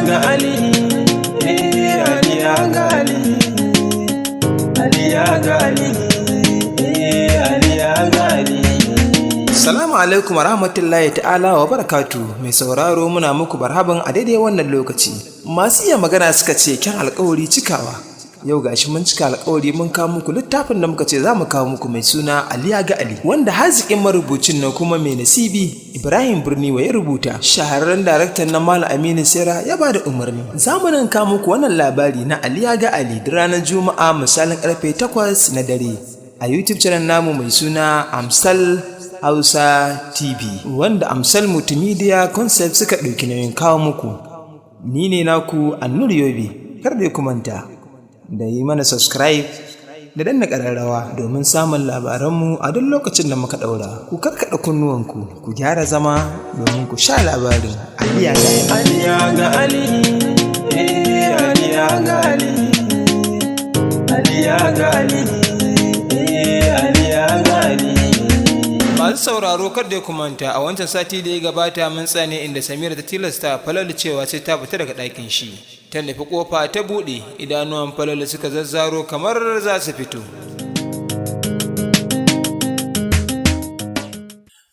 ga Ali, eh Ali ya ga Ali, Ali ya ga Ali, eh Ali ya ga Ali. Salamu alaikum wa rahmatullahi ta'ala wa barakatu, mai sauraro, muna muku barhaban a daidai wannan lokaci. Masu iya magana suka ce kyan alkawari cikawa. Yau gashi mun cika alkawari, mun kawo muku littafin da muka ce za mu kawo muku mai suna Ali ya ga Ali, wanda haziƙin marubucin na kuma mai nasibi Ibrahim Birniwa ya rubuta. Shahararren daraktan na Malam Aminu Sera ya ba da umarni. Za mu nan kawo muku wannan labari na Ali ya ga Ali da ranar Juma'a misalin karfe 8 na dare a YouTube channel namu mai suna Amsal Hausa TV, wanda Amsal Multimedia Concept suka ɗauki nauyin kawo muku. Ni ne naku Annur Yobe, kar da ku manta da yi mana subscribe da danna ƙararrawa domin samun labaranmu a duk lokacin da muka ɗaura. Ku karkaɗa kunnuwanku, ku gyara zama domin ku sha labarin Ali ya ga Ali ya ga Ali, eh Ali ya ga Ali, Ali ya ga Ali, eh Ali ya ga Ali. Masu sauraro, kar da ku manta, a wancan sati da ya gabata mun tsane inda Samira ta tilasta Falalu cewa sai ta fita daga ɗakin shi. Ta nufi ƙofa ta buɗe, idanuwan Falalu suka zazzaro kamar za su fito.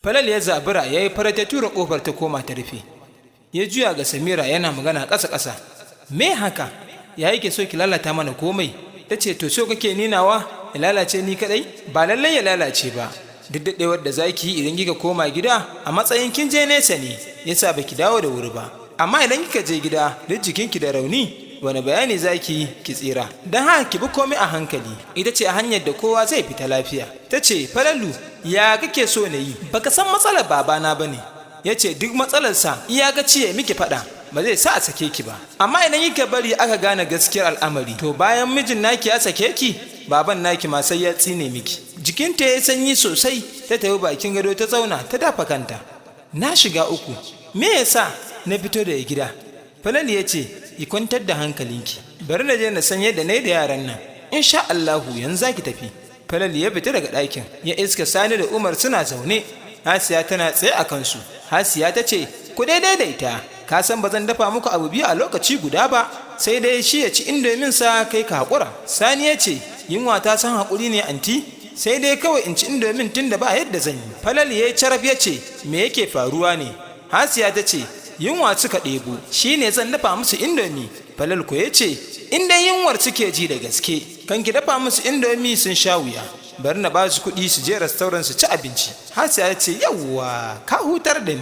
Falalu ya zabura ya yi fara ta tura ƙofar ta koma ta rufe. Ya juya ga Samira yana magana ƙasa-ƙasa. "Me haka? Ya yake so ki lalata mana komai?" Ta ce, "To, so kake ninawa ya lalace ni kaɗai? Ba lallai ya lalace ba. Duk daɗewar da zaki yi, idan kika koma gida a matsayin kin je nesa ne yasa baki dawo da wuri ba, amma idan kika je gida duk jikinki da rauni, wani bayani zaki yi ki tsira? Don haka ki bi komai a hankali, ita ce hanyar da kowa zai fita lafiya." Ta ce, "Falalu, ya kake so na yi? Baka san matsalar babana ba ne." Ya ce, "Duk matsalarsa, iyakaci ya miki faɗa ba zai sa a sake ki ba. Amma idan kika bari aka gane gaskiyar al'amari, to bayan mijin naki ya sake ki, baban naki ma sai ya tsine miki." Jikinta ya sanyi sosai, ta tafi bakin gado ta zauna ta dafa kanta. "Na shiga uku, me yasa na fito daga gida?" Falali ya ce, "Ki kwantar da hankalinki, bari na je na san yadda na yi da yaran nan. Insha Allahu yanzu zaki tafi." Falali ya fita daga ɗakin ya iska Sani da Umar suna zaune, Hasiya tana tsaye a kansu. Hasiya ta ce, "Ku dai daidaita, ka san ba zan dafa muku abu biyu a lokaci guda ba, sai dai shi ya ci indomin sa, kai ka haƙura." Sani ya ce, "Yunwa ta san haƙuri ne, anti? Sai dai kawai in ci indomin tun da ba yadda zan yi." Falali ya yi caraf ya ce, "Me yake faruwa ne?" Hasiya ta ce, "Yunwa suka ɗebo, shi ne zan dafa musu indomi." Falal ko ya ce, "In dai yunwar suke ji da gaske, kan ki dafa musu indomi sun sha wuya. Bari na ba su kuɗi su je restaurant su ci abinci." Hasiya ta ce, "Yawwa, ka hutar da ni."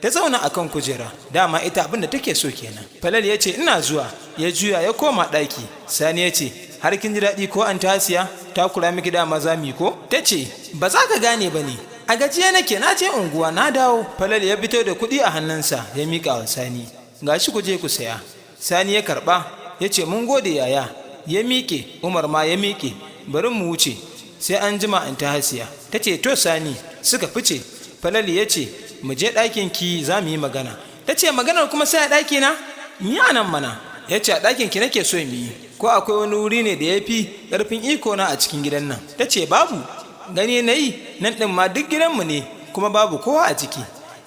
Ta zauna a kan kujera, dama ita abin da take so kenan. Falal ya ce, "Ina zuwa." Ya juya ya koma ɗaki. Sani ya ce, "Har kin ji daɗi ko, anti Hasiya? Ta kula miki dama za mu yi ko?" Ta ce, "Ba za ka gane ba ne, a gajiya nake, na je unguwa na dawo." Falal ya fito da kuɗi a hannunsa ya miƙa wa Sani. "Gashi, ku je ku saya." Sani ya karɓa ya ce, "Mun gode, yaya." Ya miƙe, Umar ma ya miƙe. "Bari mu wuce, sai an jima, anti Hasiya." Ta ce, "To, Sani." Suka fice. Falal ya ce, "Mu je ɗakin ki, za mu yi magana." Ta ce, "Maganar kuma sai a ɗaki na? Ni a nan mana." Ya ce, "A ɗakin ki nake so mu yi, ko akwai wani wuri ne da ya fi ƙarfin iko na a cikin gidan nan?" Ta ce, "Babu, gani na yi nan ɗin ma duk gidanmu ne, kuma babu kowa a ciki."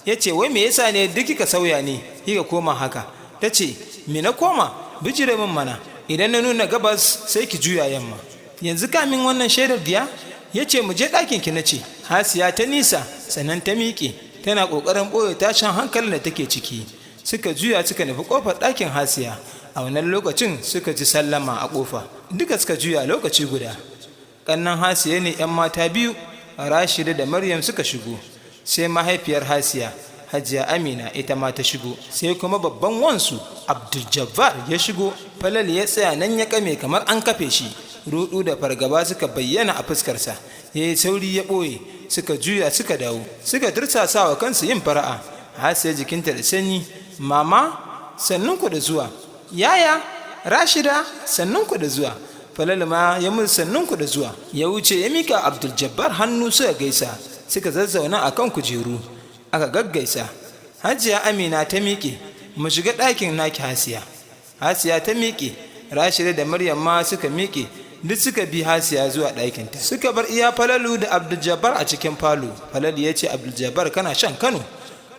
Ya ce, "Wai me yasa ne duk kika sauya ne kika koma haka?" Ta ce, "Me na koma? Bijire min mana. Idan na nuna gabas sai ki juya yamma. Yanzu kamin wannan shaidar biya." Ya ce, "Mu je ɗakin ki na ce." Hasiya ta nisa, sannan ta miƙe tana ƙoƙarin ɓoye tashin hankalin da take ciki. Suka juya suka nufi ƙofar ɗakin Hasiya. A wannan lokacin suka ji sallama a ƙofa. Duka suka juya lokaci guda. Ƙannan Hasiya ne 'yan mata biyu, Rashida da Maryam, suka shigo. Sai mahaifiyar Hasiya, Hajiya Amina, ita ma ta shigo. Sai kuma babban wansu Abdul Jabbar ya shigo. Falal ya tsaya nan ya kame kamar an kafe shi. Rudu da fargaba suka bayyana a fuskarsa. Ya yi sauri ya ɓoye. Suka juya suka dawo, suka tursasa wa kansu yin fara'a. Hasiya jikinta da sanyi. "Mama, sannunku da zuwa. Yaya Rashida, sannunku da zuwa." Falal ma ya mun "Sannunku da zuwa." Ya wuce ya mika Abdul Jabbar hannu, suka gaisa, suka zazzauna a kan kujeru, aka gaggaisa. Hajiya Amina ta miƙe. "Mu shiga ɗakin naki, Hasiya." Hasiya ta miƙe, Rashida da Maryam ma suka miƙe, duk suka bi Hasiya zuwa ɗakinta, suka bar iya Falalu da Abdul a cikin falo. Falalu ya ce, "Abdul, kana shan Kano?"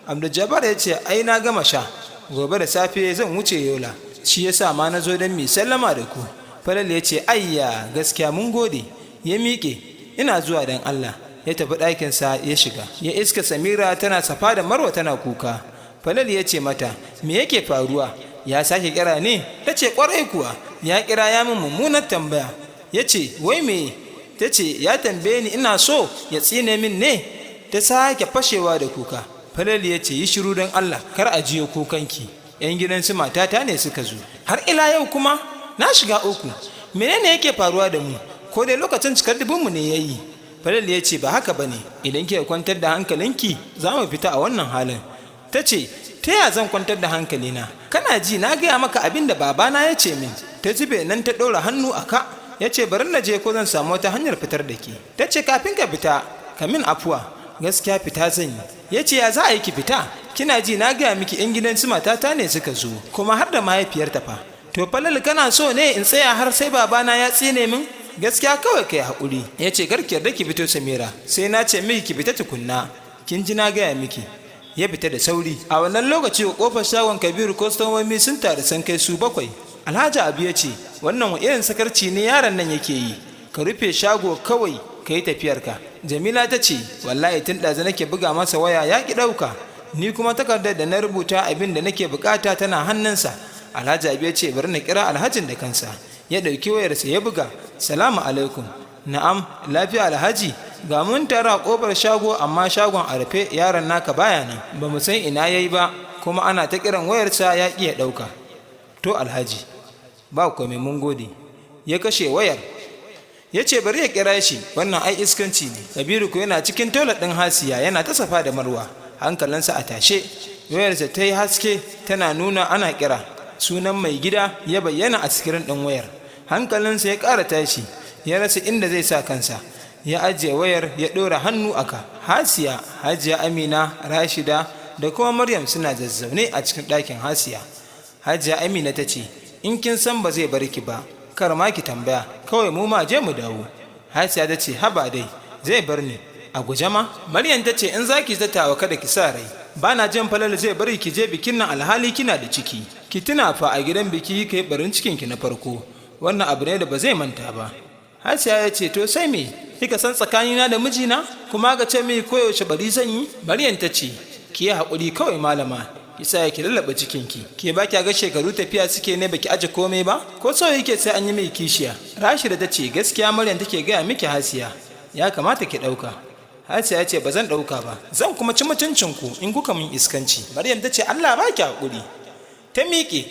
Abdul ya ce, "Ai na gama sha." Gobe da safe zan wuce Yola, shi yasa ma na zo don mi sallama da ku. Falal ya ce, ayya, gaskiya mun gode. Ya miƙe, ina zuwa don Allah. Ya tafi ɗakinsa ya shiga, ya iska Samira tana Safa da Marwa tana kuka. Falal ya ce mata, me yake faruwa? Ya sake kira ne? Ta ce, kwarai kuwa, ya kira, ya min mummunar tambaya. Ya ce, wai me? Ta ce, ya tambaye ni ina so ya tsine min ne. Ta sake fashewa da kuka. Falal ya ce, yi shiru don Allah, kar a jiyo kukanki. Yan gidan su matata ne suka zo. Har ila yau kuma? Na shiga uku. Menene yake faruwa da mu? Ko dai lokacin cikar dubinmu ne ya yi? Falal ya ce, ba haka ba ne. Idan kika kwantar da hankalinki, za mu fita a wannan halin. Ta ce, ta ya zan kwantar da hankalina? Kana ji na gaya maka abin da babana ya ce min. Ta zube nan ta ɗora hannu a ka. Ya ce, bari na je ko zan samu wata hanyar fitar da ke. Ta ce, kafin ka fita, ka min afuwa. Gaskiya fita zan yi. Ya ce, ya za a yi ki fita? Kina ji na gaya miki yan gidan su matata ne suka zo, kuma har da mahaifiyarta fa. To Falal, kana so ne in tsaya har sai babana ya tsine min? Gaskiya kawai kai haƙuri. Ya ce, karki yarda ki fito, Samira, sai na ce miki ki fita tukunna. Kin ji na gaya miki. Ya fita da sauri. A wannan lokaci, kofar shagon Kabiru, kwastomomi sun taru, sun kai su 7. Alhaji Abu ya ce, wannan wa irin sakarci ne yaron nan yake yi? Ka rufe shago kawai ka yi tafiyarka. Jamila ta ce, wallahi tun ɗazu nake buga masa waya, ya ki ɗauka. Ni kuma takardar da na rubuta abin da nake bukata tana hannunsa. Alhaji Abu ya ce, bari na kira alhajin da kansa. Ya ɗauki wayarsa ya buga. Salamu alaikum. Na'am, lafiya alhaji? Ga mun tara a ƙofar shago, amma shagon a rufe. Yaron naka baya nan, ba mu san ina yayi ba, kuma ana ta kiran wayarsa ya ƙi ya ɗauka. To alhaji, ba komai, mun gode. Ya kashe wayar. Ya ce bari ya kira shi. Wannan ai iskanci ne. Kabiru ko yana cikin toilet ɗin Hasiya, yana ta Safa da Marwa, hankalinsa a tashe. Wayarsa ta yi haske tana nuna ana kira. Sunan mai gida ya bayyana a screen ɗin wayar. Hankalinsa ya ƙara tashi, ya rasa inda zai sa kansa. Ya ajiye wayar, ya ɗora hannu aka. Hasiya, Hajiya Amina, Rashida da kuma Maryam suna zazzaune a cikin ɗakin Hasiya. Hajiya Amina ta ce, in kin san ba zai bar ki ba, kar ma ki tambaya, kawai mu ma je mu dawo. Hasiya ta ce, haba dai, zai bar ni a guje ma. Maryam ta ce, in za ki zatawa, kada ki sa rai. Ba na jin Falal zai bari ki je bikin nan alhali kina da ciki. Ki tuna fa, a gidan biki ka yi barin cikinki na farko. Wannan abu ne da ba zai manta ba. Hasiya ya ce, to sai me? Kika san tsakanina da mijina, kuma ga ce mai koyaushe bari zan yi. Maryam ta ce, ki yi haƙuri kawai malama, ki sa ki lallaba cikinki. Ke ba kya ga shekaru tafiya suke ne, baki aje komai ba? Ko so yake sai an yi mai kishiya? Rashida ta ce, gaskiya Maryam take gaya miki Hasiya, ya kamata ki ɗauka. Hasiya ya ce, ba zan ɗauka ba, zan kuma ci mutuncinku in kuka min iskanci. Maryam ta ce, Allah ba ki haƙuri. Ta miƙe.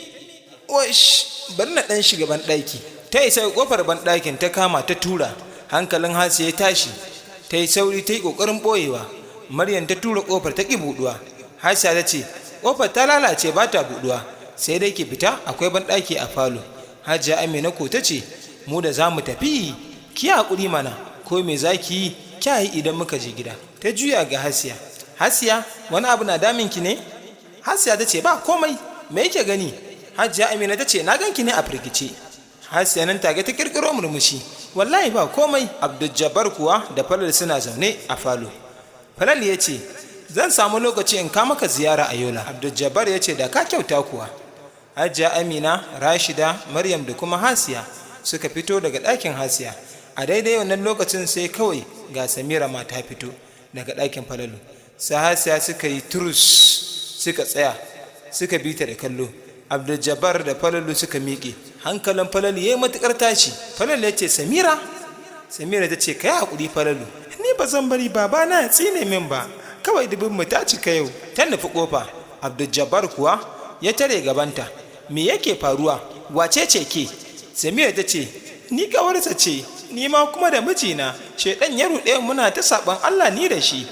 Wash, bari na ɗan shiga ban ɗaki. Ta isa ƙofar ban ɗakin, ta kama ta tura. Hankalin Hasiya ya tashi, ta yi sauri ta yi ƙoƙarin ɓoyewa. Maryam ta tura ƙofar, ta ƙi buɗuwa. Hasiya ta ce, ƙofar ta lalace, ba ta buɗuwa, sai dai ki fita, akwai banɗaki a falo. Hajiya Amina ko ta ce, mu da za mu tafi, ki haƙuri mana. Ko me za ki yi, kya yi idan muka je gida. Ta juya ga Hasiya. Hasiya, wani abu na damin ki ne? Hasiya ta ce, ba komai, me yake gani? Hajiya Amina ta ce, na ganki ne a firgice. Hasiya nan take ta kirkiro murmushi. Wallahi ba komai. Abdul kuwa da Falal suna zaune a falo. Falal ya ce, zan samu lokaci in kama ka ziyara a Yola. Abdul ya ce, da ka kyauta kuwa. Hajiya Amina, Rashida, Maryam da kuma Hasiya suka fito daga ɗakin Hasiya. A daidai wannan lokacin sai kawai ga Samira ma ta fito daga ɗakin Falalu. Sai Hasiya suka yi turus, suka tsaya suka bi ta da kallo. Abdul da Falalu suka miƙe. Hankalin Falalu ya yi matuƙar tashi. Falalu ya ce, Samira. Samira ta ce, ka yi haƙuri Falalu, ni ba zan bari babana ya tsine min ba. Kawai dubin mu ta cika yau. Ta nufi ƙofa. Abdul kuwa ya tare gabanta. Me yake faruwa? Wace ce ke? Samira ta ce, ni kawarsa ce, ni ma kuma da mijina shaidan ya ruɗe, muna ta saɓan Allah ni da shi.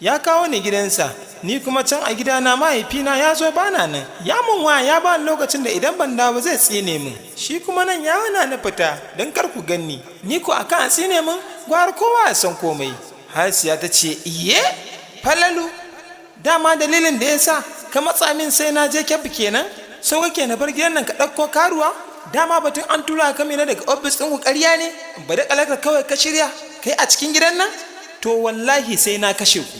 Ya kawo ni gidansa, ni kuma can a gidana mahaifina ya zo bana nan, ya mun waya, ya ba lokacin da idan ban dawo zai tsine min. Shi kuma nan ya hana ni fita don kar ku ganni. Ni ko akan a tsine min, gwara kowa ya san komai. Hasiya ta ce, iye Falalu, dama dalilin da ya sa ka matsa min sai na je Kebbi kenan? Sau kake na bar gidan nan ka ɗauko karuwa? Dama batun an tura ka mena daga ofis ɗin ku ƙarya ne? Ba da ƙalaka kawai ka shirya kai a cikin gidan nan? To wallahi sai na kashe ku,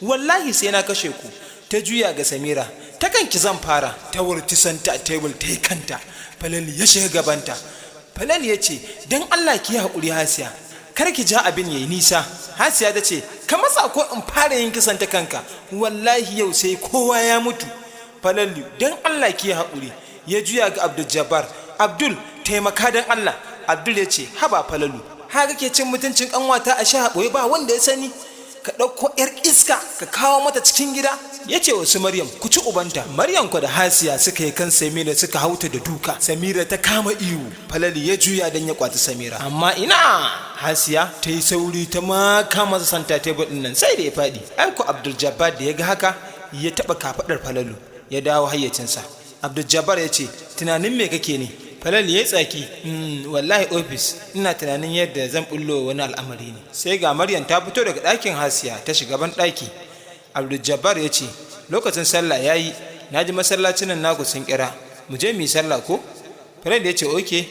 wallahi sai na kashe ku. Ta juya ga Samira. Ta kanki zan fara. Ta wurti santa a tebul ta yi kanta. Falal ya shiga gabanta. Falal ya ce, don Allah ki yi haƙuri Hasiya, kar ki ja abin yayi nisa. Hasiya ta ce, ka matsa ko in fara yin kisan ta kanka, wallahi yau sai kowa ya mutu. Falalu, don Allah ki yi haƙuri. Ya juya ga Abdul Jabbar, Abdul, taimaka don Allah. Abdul ya ce, haba Falalu, haka ke cin mutuncin ƙanwata a sha ɓoye ba wanda ya sani. Ka ɗauko 'yar iska ka kawo mata cikin gida. Ya ce wasu Maryam, ku ci ubanta. Maryam ku da Hasiya suka yi kan Samira suka hauta da duka. Samira ta kama ihu. Falali ya juya don ya kwaci Samira, amma ina, Hasiya ta yi sauri ta maka masa santa tebur ɗin nan sai da ya faɗi. Aiko Abdul Jabbar da ya ga haka ya taɓa kafaɗar Falalu ya dawo hayyacinsa. Abdul Jabbar ya ce, tunanin me kake ne? Falal ya tsaki, wallahi ofis ina tunanin yadda zan bullo wani al'amari ne." Sai ga Maryam ta fito daga ɗakin Hasiya ta shiga ban ɗaki. Abdul Jabbar ya ce, lokacin sallah ya yi, na ji masallacin nan naku sun kira, mu je mu yi sallah ko? Falal ya ce, okay,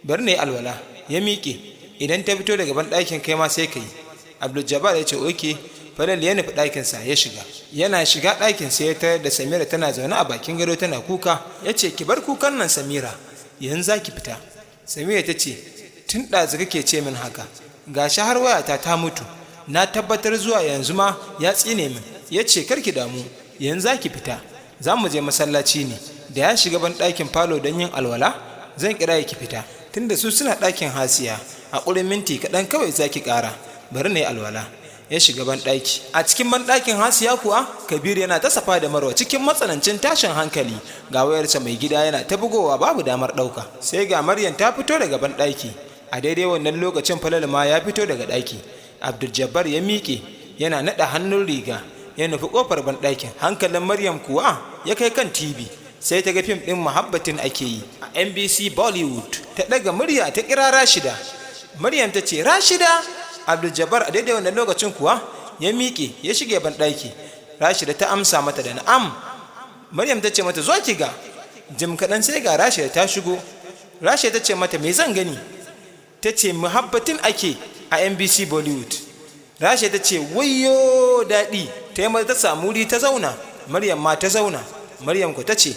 bari na yi alwala. Ya miƙe, idan ta fito daga ban ɗakin kai ma sai ka yi. Abdul Jabbar ya ce, okay. Falal ya nufi ɗakinsa ya shiga. Yana shiga ɗakin sai ya tarar da Samira tana zaune a bakin gado tana kuka. Ya ce, ki bar kukan nan Samira, yanzu za ki fita. Samira ta ce, tun ɗazu kake ce min haka, gashi har wayata ta mutu, na tabbatar zuwa yanzu ma ya tsine min. Ya ce, kar ki damu, yanzu za ki fita, za mu je masallaci ne. Da ya shiga ban ɗakin falo don yin alwala zan kira ki fita, tunda su suna ɗakin Hasiya, a ƙurin minti kaɗan kawai za ki ƙara. Bari na yi alwala. Ya shiga banɗaki. A cikin banɗakin Hasiya kuwa, Kabir yana ta Safa da Marwa cikin matsanancin tashin hankali. Ga wayarsa mai gida yana ta bugowa, babu damar ɗauka. Sai ga Maryam ta fito daga banɗaki. A daidai wannan lokacin Falal ma ya fito daga ɗaki. Abdul Jabbar ya miƙe yana naɗa hannun riga ya nufi ƙofar banɗakin. Hankalin Maryam kuwa ya kai kan TV, sai ta ga fim ɗin Muhabbatin ake yi a NBC Bollywood. Ta ɗaga murya ta kira Rashida. Maryam ta ce, Rashida. Abdul Jabbar a daidai wannan lokacin kuwa ya miƙe ya shige banɗaki. Rashida ta amsa mata da na'am. Maryam ta ce mata, zo ki ga. Jim kaɗan sai ga Rashida ta shigo. Rashida ta ce mata, me zan gani? Ta ce, Muhabbatin ake a NBC Bollywood. Rashida ta ce, wayyo daɗi. Ta yi ta samu wuri ta zauna. Maryam ma ta zauna. Maryam ku ta ce,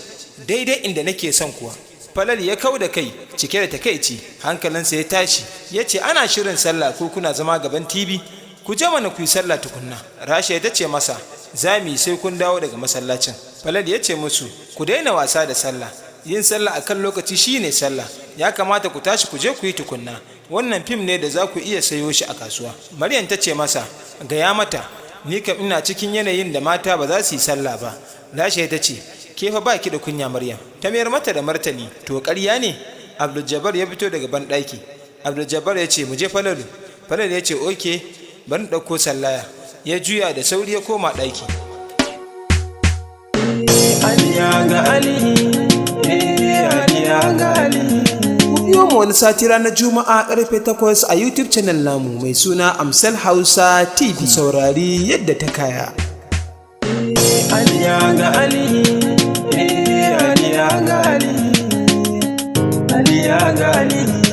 daidai inda nake son kuwa. Falal ya kau da kai cike da takaici, hankalinsa ya tashi. Ya ce, ana shirin sallah ko kuna zama gaban TV? Ku je mana ku yi sallah tukunna. Rasha ta ce masa, za mu yi sai kun dawo daga masallacin. Falal ya ce musu, ku daina wasa da sallah, yin sallah akan lokaci shine sallah, ya kamata ku tashi ku je ku yi tukunna, wannan fim ne da za ku iya sayo shi a kasuwa. Maryam ta ce masa, gaya mata, ni kam ina cikin yanayin da mata ba za su yi sallah ba. Rasha ta ce, ke fa ba ki da kunya Maryam. Ta mayar mata da martani, to ƙarya ne? Abdul Jabbar ya fito daga banɗaki. Abdul Jabbar ya ce, mu je Falalu. Falalu ya ce, okay, bari ɗauko sallaya. Ya juya da sauri ya koma ɗaki. Ali ya ga Ali, Ali ya ga Ali. Ku biyo mu wani sati ranar Juma'a karfe 8 a YouTube channel namu mai suna Amsal Hausa TV. Saurari yadda ta kaya. Ali ya ga Ali, Ali ya ga Ali, Ali ya ga Ali.